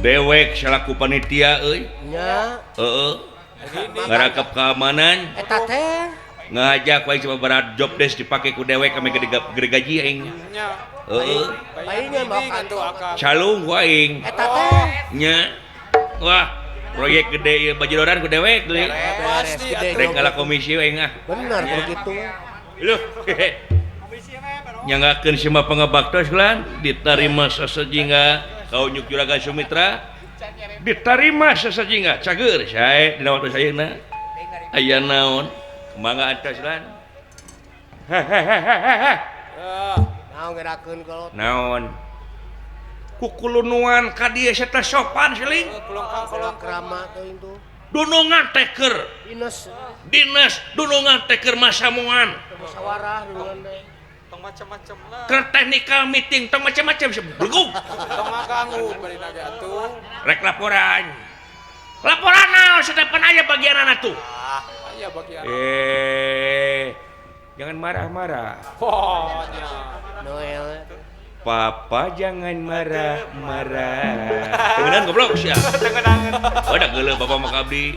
Dewek selaku panitia euy. Nya. Heeh. Ngarakap keamanan. Eta teh ngajak wae coba berat job desk dipake ku dewek kami gede gaji aing. Nya. Heeh. Palingan Palingan tuh akang. Calung ku aing. Eta teh. Nya. Wah, proyek gede ieu bajidoran ku dewek deui. Pasti atuh. Rek ngalah komisi aing ah. Bener kalau gitu. Loh. Nyanggakeun sima pangebaktos lan ditarima sasajingga kaunyuk Juragan Sumitra. Ditarima sasajingga cager sae dina waktu sayeuna. Aya naon? Mangga antos lan. Hehehehe. Naon ngerakeun kolot? Naon? Kukulunuan ka dieu teh sopan seling. Kolongkang krama teh itu. Dunungan teh keur dinas. Dinas dunungan teh keur masamuan. Musyawarah dunungan teh. Tong macam-macam lah. Keur technical meeting tong macam-macam sebegug. Tong ngaganggu bari nage atuh. Rek laporan. Laporan naon satepan aya bagianana tuh. Ah, aya bagian. Jangan marah-marah. Oh, nya. Noel. Papa jangan marah-marah. Tengenan goblok sia. Tengenangan. Oh, da geuleuh bapak mah ka abdi.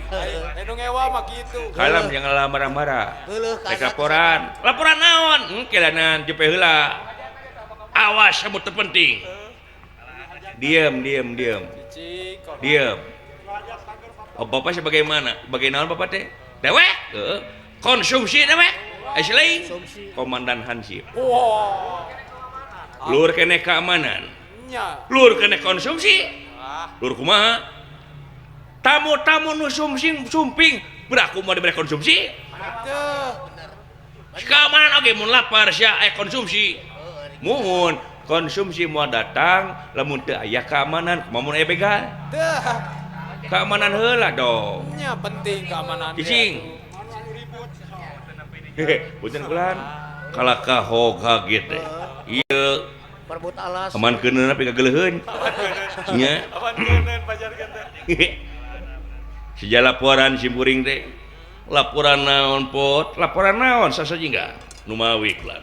Anu ngewa mah kitu. Kalam jangan marah-marah. Geuleuh ka Rek laporan. Laporan naon? Kelanan jepe heula. Awas kamu terpenting. Diam, diam, diam. Diam. Oh, bapak sebagaimana? Bagaimana bapak teh? Dewek? Heeh. Konsumsi dewek? Asli. Komandan Hansip. Wow. Lur kene keamanan. Lur kene konsumsi. Lur kumaha? Tamu-tamu nu sumsing sumping beraku mau diberi konsumsi. Keamanan oge mun lapar sia aya konsumsi. Muhun konsumsi moal datang lamun teu aya keamanan, kumaha mun aya begal? Keamanan heula dong. Nya penting keamanan. Cicing. Hehe, punten kulan kalaka hog hag teh. Ieu perebut alas. Aman keuneun tapi kageleuheun. Nya. Aman keuneun pajarkeun teh. Sejak laporan simpuring teh. Laporan naon pot? Laporan naon sasajingga? Nu mawi kulan.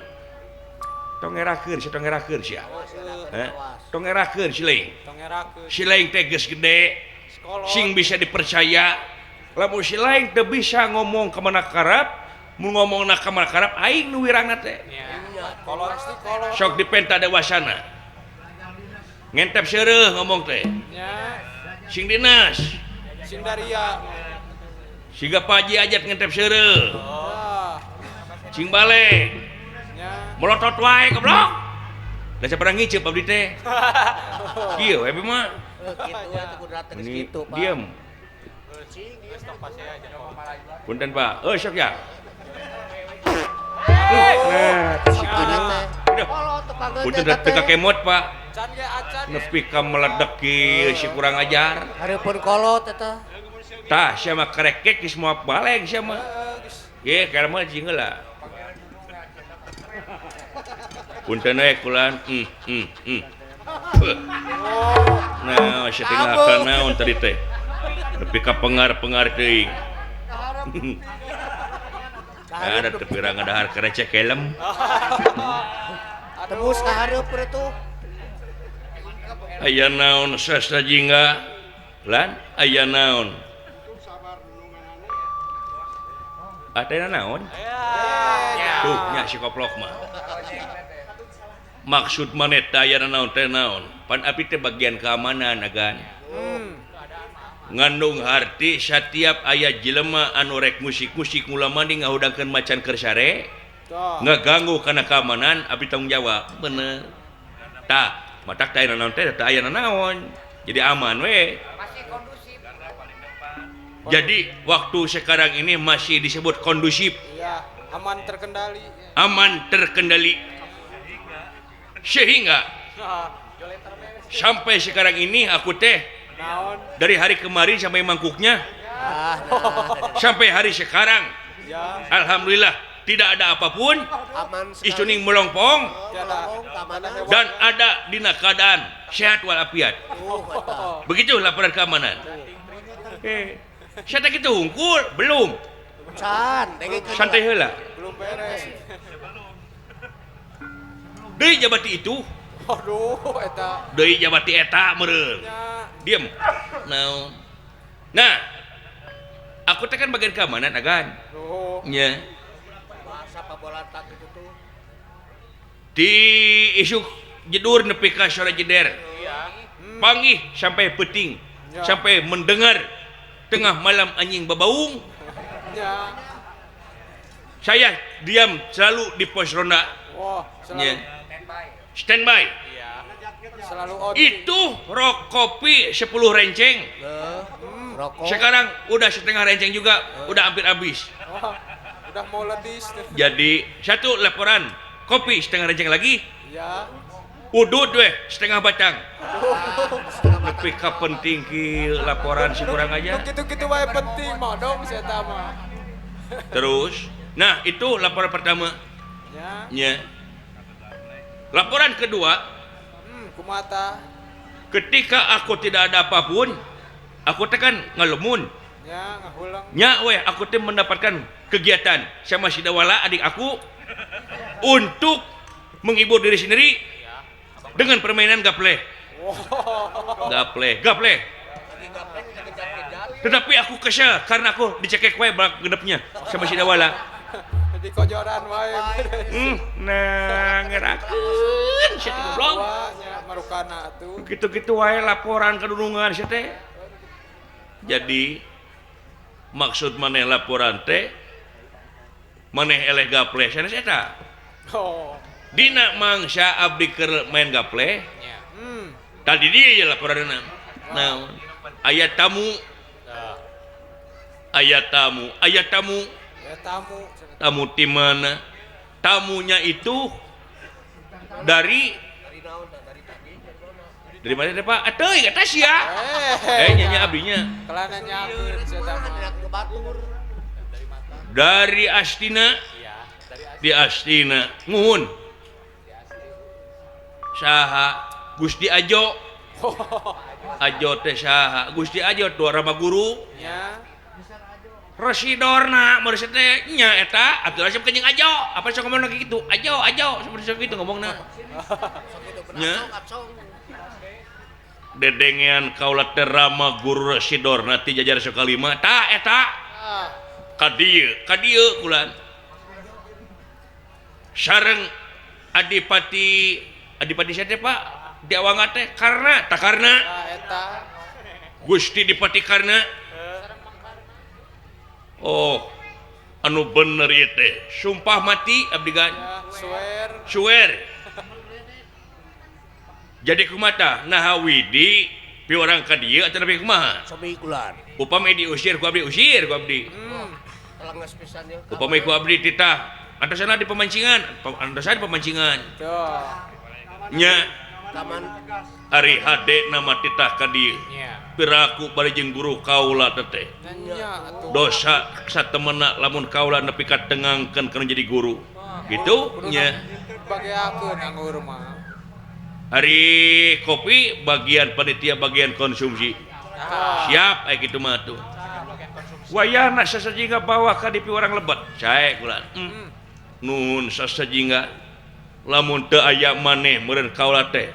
Tong ngerakeun sia, tong ngerakeun sia. Heh. Tong ngerakeun si lain. Tong ngerakeun. Si lain teh geus gede. Sing bisa dipercaya. Lamun si lain teu bisa ngomong ka mana karep, mun ngomongna ka mana karep aing nu wirangna teh. Sok dipenta dewasana. Ngentep seureuh ngomong teh. Sing dinas. Sing daria. Siga Pak Haji ajat ngentep seureuh. Sing balik. Melotot wae goblok. Da sabarang ngiceup abdi teh. Kieu we mah. Kitu Pak. Diam. Punten Pak. Euy sok ya. Nah, punten teu kakemot Pak. Nepi ka meledak kieu si kurang ajar. Hareupeun kolot eta. Tah sia mah kerekek geus moal baleg sia mah. Ye keur mah jeung heula. Punten we kulan. Nah, sia teh ngakal naon tadi teh. Nepi ka pengar-pengar teuing. Ada teu pirang ngadahar kerecek helm. Tebus ka hareup tuh. Aya naon sasajingga? Lan aya naon? Atena naon? Tuh nya si koplok mah. Maksud maneh teh aya naon teh naon? Pan abdi teh bagian keamanan agan. Ngandung harti setiap aya jelema anu rek musik-musik mula mandi ngahudangkeun macan keur sare ngaganggu kana keamanan abdi tanggung jawab. Bener. Tah, matak teh aya naon teh teh aya naon. Jadi aman we. Masih kondusif. Jadi waktu sekarang ini masih disebut kondusif. Iya, aman terkendali. Aman terkendali. Sehingga sampai sekarang ini aku teh dari hari kemarin sampai mangkuknya sampai hari sekarang alhamdulillah tidak ada apapun, istuning melongpong dan ada dina keadaan sehat walafiat. Begitu laporan keamanan. Saya tak gitu hungkul belum. Santai heula. Belum beres. Deui jabati itu. Aduh eta. Deui jabati eta meureun. Diem. Naon. Nah, aku teh kan bagian keamanan agan. Nya. Bahasa pabolatak itu tuh. Di isuk jedur nepi ka sore jeder. Panggih sampai peuting, sampai mendengar tengah malam anjing babaung. Ya. Saya diam selalu di pos ronda. Wah, selalu standby. Iya. Selalu on. Itu rok kopi 10 renceng. Rokok. Sekarang udah setengah renceng juga, udah hampir habis. Wah, udah mau ledis. Jadi satu laporan kopi setengah renceng lagi. Ya. Udut weh setengah batang. Lebih ka penting ki laporan si kurang aja. Gitu-gitu wae penting mah dong saya mah. Terus, nah itu laporan pertama. Ya. Ya. Laporan kedua, kumata. Ketika aku tidak ada apapun, aku teh kan ngalemun. Ya, ngahulang. Nya weh, aku teh mendapatkan kegiatan sama si Dawala adik aku untuk menghibur diri sendiri dengan permainan gaple. Gaple, gaple. Tetapi aku kesel karena aku dicekek wae balak genepnya sama si Dawala. Jadi kojoran wae. Nah, ngerakeun sia teh goblok. Marukana atuh. Kitu-kitu wae laporan kadulungan sia teh. Jadi maksud maneh laporan teh maneh eleh gaple sanes eta. Oh. Dina mangsa abdi keur main gaple. Tadi dia laporanna. Naon? Aya tamu. Aya tamu, aya tamu. Tamu. Tamu di mana? Tamunya itu dari mana teh Pak? Atuh eta sia. Nya abdinya. Dari Astina. Di Astina. Nuhun. Saha? Gusti Ajo. Ajo teh saha? Gusti Ajo tuh Rama Guru. Residorna maksud teh nya eta Abdul Rasyid kenyang Ajo. Apa sok ngomongna kitu? Ajo, Ajo, seperti sok kitu ngomongna. Nya. Dedengean kaula teh Rama Guru Residorna ti jajar Sokalima. Tah eta. Ka dieu, ka dieu kulan. Sareng Adipati Adipati sia teh Pak di awanga teh karena tah karena eta Gusti Dipati Karna. Oh, anu bener ieu teh. Sumpah mati abdi gan. Swear. Swear. Jadi kumata naha widi pi orang ka dieu atawa pi kumaha? Sami kulan. Upami diusir ku abdi usir ku abdi. Telenges pisan ye. Upami ku abdi titah antasana di pemancingan, antasana di pemancingan. Tuh. Nya. Taman ari hade nama titah ka dieu. Piraku bari jeung guru kaula teh. Dosa satemena lamun kaula nepi ka tengangkeun kana jadi guru. Gitu nya. Bageakeun anggur mah. Ari kopi bagian panitia bagian konsumsi. Siap aya kitu mah tuh. Wayahna sasajingga bawa ka di piwarang lebet. Cae kula. Nuhun sasajingga lamun teu aya maneh meureun kaula teh.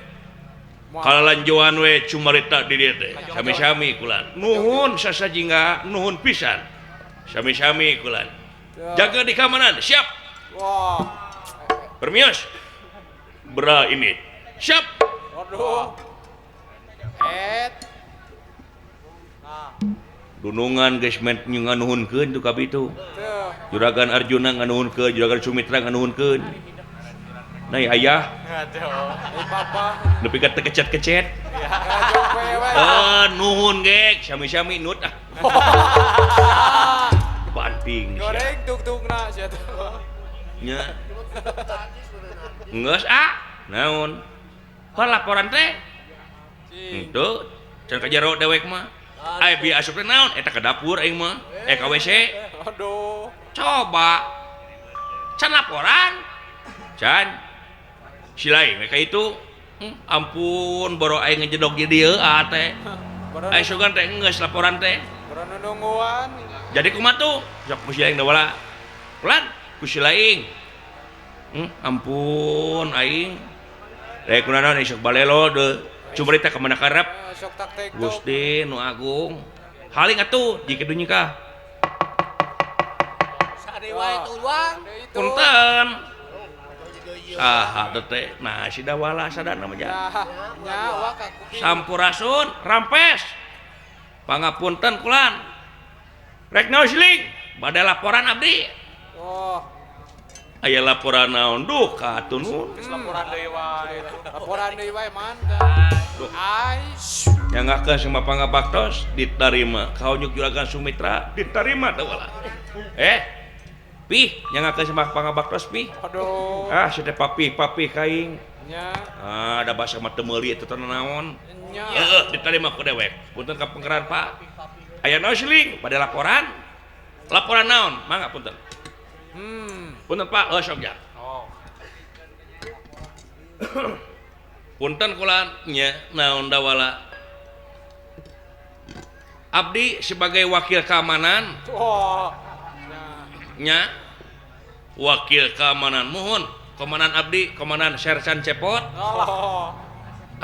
Kalalanjoan we cumarita di dieu teh. Sami-sami kulan. Nuhun sasajingga, nuhun pisan. Sami-sami kulan. Jaga di keamanan, siap. Wah. Permios. Bra ini. Siap. Waduh. Et. Dunungan geus nganuhunkeun tu kabi itu. Juragan Arjuna nganuhunkeun, Juragan Sumitra nganuhunkeun. Nah, ayah. Aduh. Papa. Nepi ka teu kecet-kecet. Nuhun gek, sami-sami nut ah. Banting. Goreng tuk-tukna sia teh. Nya. Geus ah, naon? Heuh laporan teh. Henteu, can ka jero dewek mah. Aya bi asup teh naon? Eta ka dapur aing mah. Ka WC. Aduh. Coba. Can laporan. Can. Silai mereka itu ampun boro aing ngejedog di dieu ah teh. Aing sugan teh geus laporan teh. Boro nungguan. Jadi kumaha tuh? Sok ku si aing dawala. Pelan ku si laing. Ampun aing. Rek kunaon isuk balelo deui. Cumarita ka mana karep. Sok tak tek. Gusti nu agung. Haling atuh jika dunya kah. Sade wae tuang. Punten. Saha teh nah si Dawala sadana mah nya Sampurasun rampes. Pangapunten kulan. Rek naon siling? Bade laporan abdi. Oh. Aya laporan naon duh ka atuh nun. Laporan deui wae. Laporan deui wae man. Ai. Nyangakeun sama pangabaktos diterima. Kaonyuk Juragan Sumitra diterima Dawala. Pih nyangakeun sama pangabaktos pih. Aduh. Ah si teh papih papih kaing. Nya. Ah da basa mah teu meuli eta teh naon. Nya. Heeh diterima ku dewek. Punten ka pengkeran Pak. Aya naon siling? Bade laporan. Laporan naon? Mangga punten. Punten Pak, heuh sok ja. Oh. Punten kulan nya naon Dawala. Abdi sebagai wakil keamanan. Oh. Nya wakil keamanan muhun komandan abdi komandan Sersan Cepot. Oh.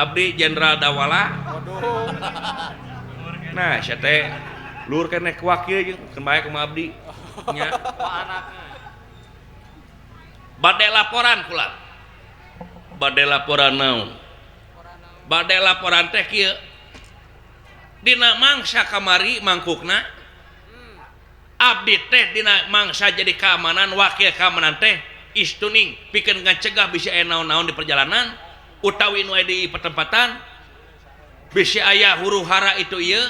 Abdi Jenderal Dawala. Waduh. Nah sia teh luhur keneh wakil jeung keun bae kumaha abdi nya. Bade laporan kula. Bade laporan naon? Bade laporan teh kieu. Dina mangsa kamari mangkukna abdi teh dina mangsa jadi keamanan wakil keamanan teh istuning pikeun ngacegah bisi aya naon-naon di perjalanan utawi nu aya di pertempatan bisi aya huru hara itu ieu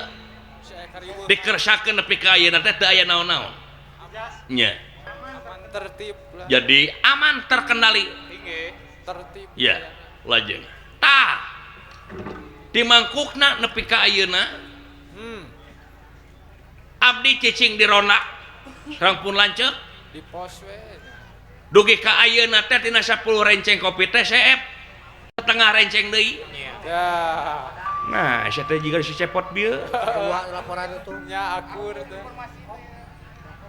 dikersakeun nepi ka ayeuna teh teu aya naon-naon nya. Tertib lah. Jadi aman terkendali. Tertib. Ya, lajeng. Tah. Di mangkukna nepi ka ayeuna. Abdi cicing di ronda. Sareng pun lanceuk di pos we. Dugi ka ayeuna teh tina 10 renceng kopi teh seep. Setengah renceng deui. Ya. Nah, sia teh jiga si Cepot bieu. Dua laporan itu. Nya akur teh.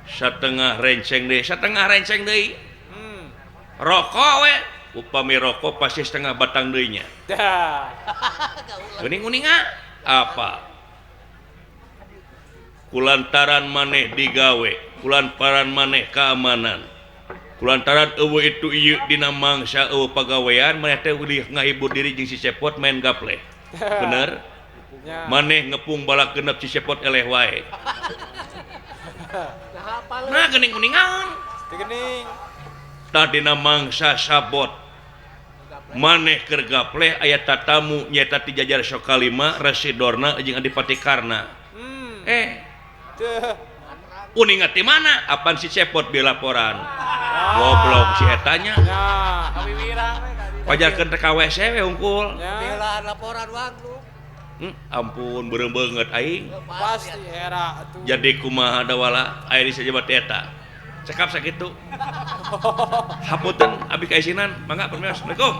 Setengah renceng deui, setengah renceng deui. Rokok we, upami rokok pasti setengah batang deui nya. Dah. Geuning-uninga apa? Kulantaran maneh digawe, kulantaran maneh keamanan. Kulantaran eueuh itu ieu dina mangsa eueuh pagawean maneh teh ulih ngahibur diri jeung si Cepot main gaple. Bener? Maneh ngepung balak genep si Cepot eleh wae. Nah geuning kuningan. Geuning. Tadina mangsa sabot. Maneh keur gapleh aya tatamu nyaeta ti jajar Sokalima, Resi Dorna jeung Adipati Karna. Uninga ti mana? Apan si Cepot bi laporan. Goblok si eta nya. Pajarkeun teh ka WC we hungkul. Belaan laporan wang lu. Ampun beureum beungeut aing. Pasti era atuh. Jadi kumaha Dawala aya di sajabat eta. Cekap sakitu. Hapunten abdi kaisinan, mangga permios. Assalamualaikum.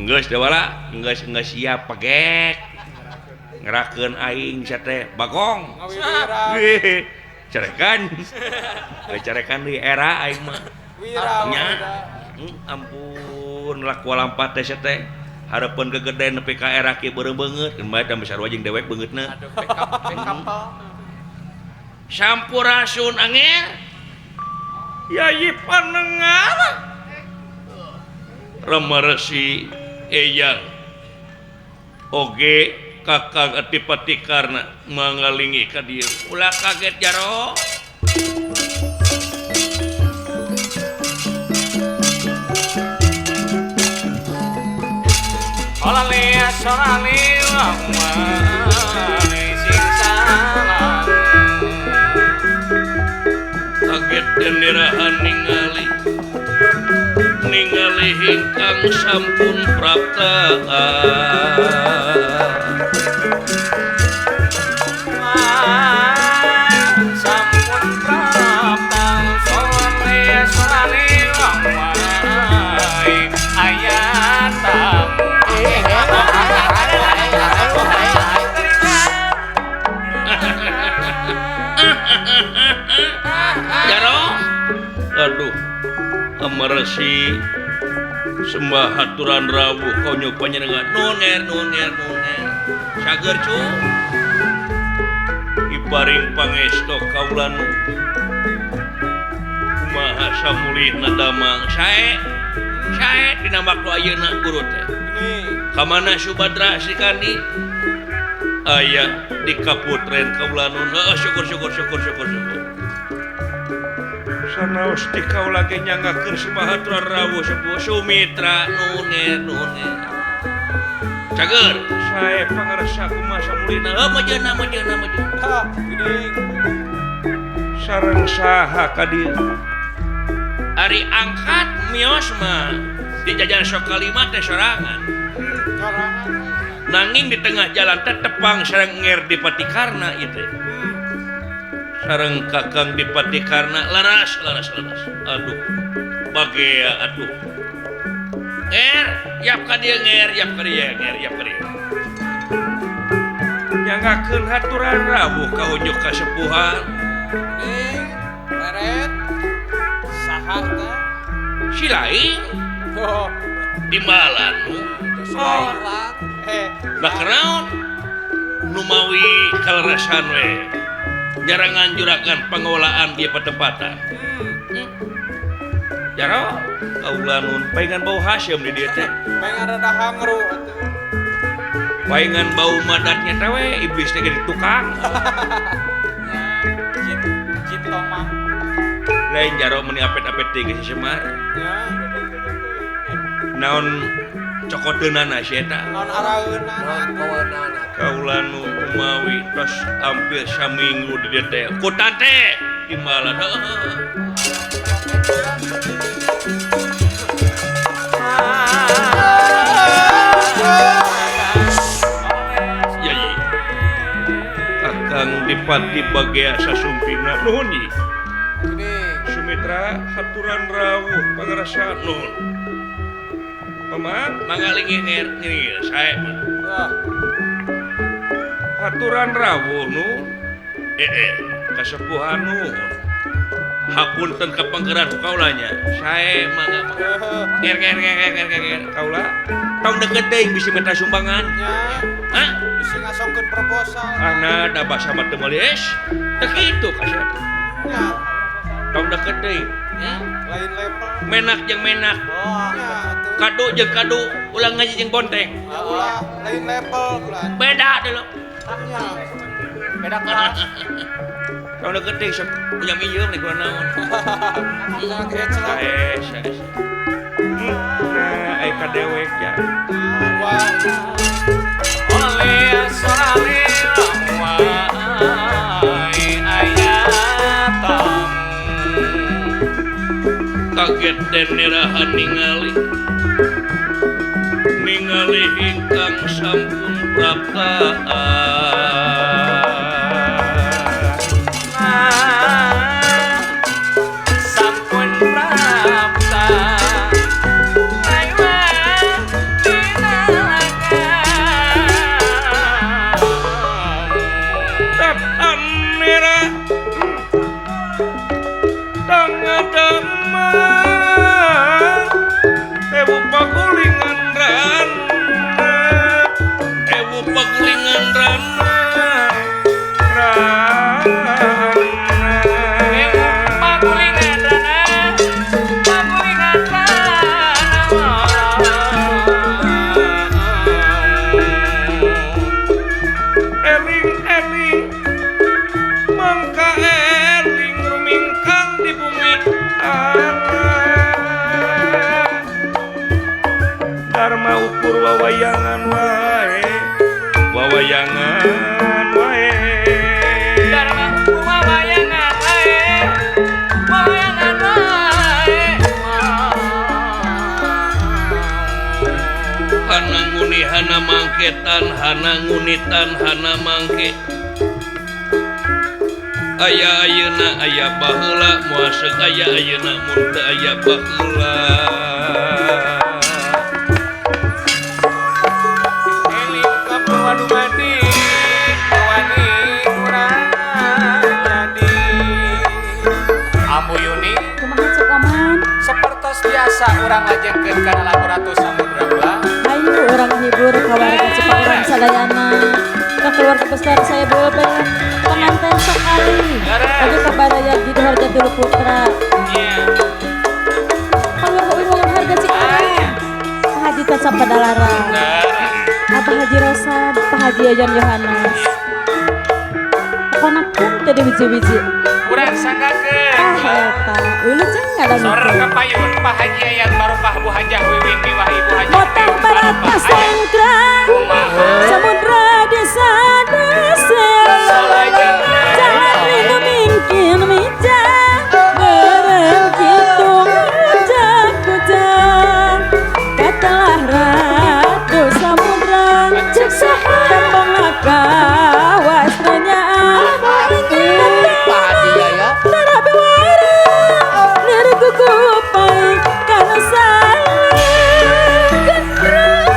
Geus Dawala, geus geus siap pegek. Ngerakeun aing sia teh bagong. Carekan. Carekan di era aing mah. Nya. Ampun lah kualampat teh teh hareupeun gegeden nepi ka era kieu beureum beungeut keun bae da sarua jeung dewek beungeutna. Sampurasun angin Yayi panengar Rama Resi Eyang oge Kakang Adipati Karna mangalingi ka dieu ulah kaget jaro. Olale sorale sing salah kaget denderahan ningali ningali ingkang sampun prapta. Sampun prapta solale sorale ayata. Jaro, aduh Amarasi sembah haturan rawuh konyo panjenengan nuhun nger nuhun nger nuhun nger cager cu iparing pangesto kaula nu kumaha samulihna damang sae sae dina waktu ayeuna guru teh ka mana Subadra Srikandi aya di kaputren kaula nun heuh syukur syukur syukur syukur syukur sanaos ti kaula ge nyangakeun sembah haturan rawuh sepuh Sumitra nuhun nger nuhun nger cager sae pangarsa kumaha samulihna heuh majeuna majeuna majeuna Ha, geuning. Sareng saha ka dieu ari angkat mios mah di jajan Sokalima teh sorangan Sorangan. nanging di tengah jalan teh tepang sareng Nger Dipati Karna ieu teh sareng Kakang Dipati Karna laras laras laras aduh bagea atuh nger yap ka dieu nger yap ka dieu nger yap ka dieu nyangakeun haturan rawuh ka unjuk kasepuhan Geuning. Leret. Saha teh? Si lain Oh, timbalan nu oh. Eh, da kenaon nu mawi kalerasan we nyarangan juragan pengelolaan di petempatan jaro kaula nun paingan bau haseum di dieu teh pengen rada hangru atuh. paingan bau madatnya teh we iblis teh jadi tukang Jin jin tomang. lain jaro meuni apet-apet teh geus si Semar Ya. naon cokoteunana si eta Naon araeunana Naon atuh. kaweunana. kaula nu mawi tos hampir saminggu di dieu teh ku tante timbalan heuh Yai Kakang Dipati bagea sasumpingna nuhun Yi Geuning. Sumitra haturan rawuh pangarasa nuhun Paman mangga linggih nger ngiri sae mah. Wah, Haturan rawuh nu kasepuhan nuhun hapunten ka panggeran ku kaulanya sae mangga heuh. nger nger nger nger nger nger kaula tong deket deui bisi minta sumbangan Nya, hah bisi ngasongkeun proposal. Ana da basa mah teu meuli es teu kitu kasep Nya, tong deket deui lain level. Menak jeung menak Nya atuh. kado jeung kado ulah ngaji jeung bonteng Ya ulah, lain level ulah. beda dulu Nya. Beda kelas. tong deket deui sok punya minjem nih kurang naon Jangan kecil. sae sae nah ai ka dewek ya Wah. Oleh sorale wai aya tamu. Kaget den nerahan ningali ningali ingkang sampun praptaan Sampun prapta Taiwan dinalakan. Praptaan merah tangadama ewu pagulingan rana ewu pagulingan rana rana Ewu pagulingan rana, pagulingan rana. Eling-eling mangka eling rumingkang di bumi tanah Dharma ukur wawayangan wae wawayangan wae Dharma wawayangan wae, wawayangan wae. Hana nguni hana mangketan hana ngunitan hana mangke aya ayeuna aya baheula moal seuk aya ayeuna mun teu aya baheula Eling kapuan dumadi, wani kurang jadi. Ambu Yuni Kumaha cek Omar? Tiasa urang lajengkeun kana lagu Ratu Samudra ulah. Ayo urang hibur ka warga Cipaurang sadayana. Ka keluarga besar saya Bulben, pengantin sekali. Oge ka baraya di Harga Tilu Putra. Keluarga Wingungan Harga Cikarang. Pak Haji Caca Padalarang. Abah Haji Rosad, Pak Haji Yayan Yohanes. Pokona pun teu wiji-wiji. Urang sanggakeun. Ah eta, wilujeng Sor ngadangukeun. kapayun Pak Haji Ayat Barokah Bu Hajah Wiwin Miwah Ibu Hajah Motah Barokah baratas Ayat. sangkrang samudra desa desa jalan rindu mingkin mija bareng kitung kujang katalah ratu samudra Cek saha tembong kawas nanyaan Pak Haji Yaya. Tarabewara nirgugupai kana gendrung.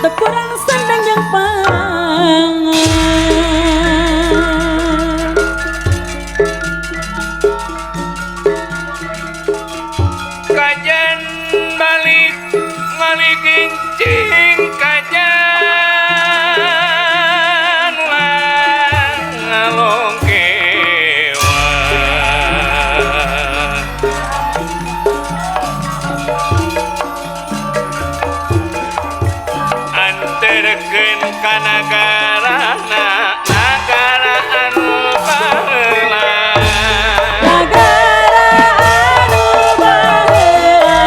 Teu kurang sandang jeung pangan. Kajen balik ngalikincing kajen ngalongkewa. Anterkeun ka nagarana, nagara anu baheula. Nagara anu baheula.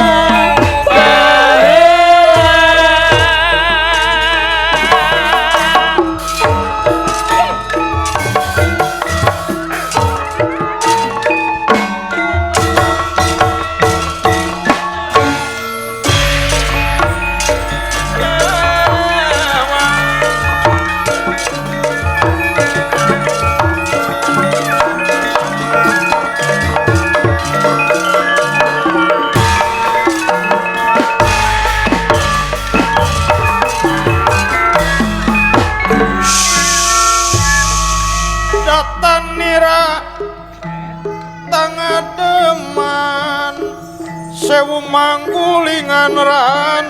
Datan nira tangademan sewu manggulingan randu.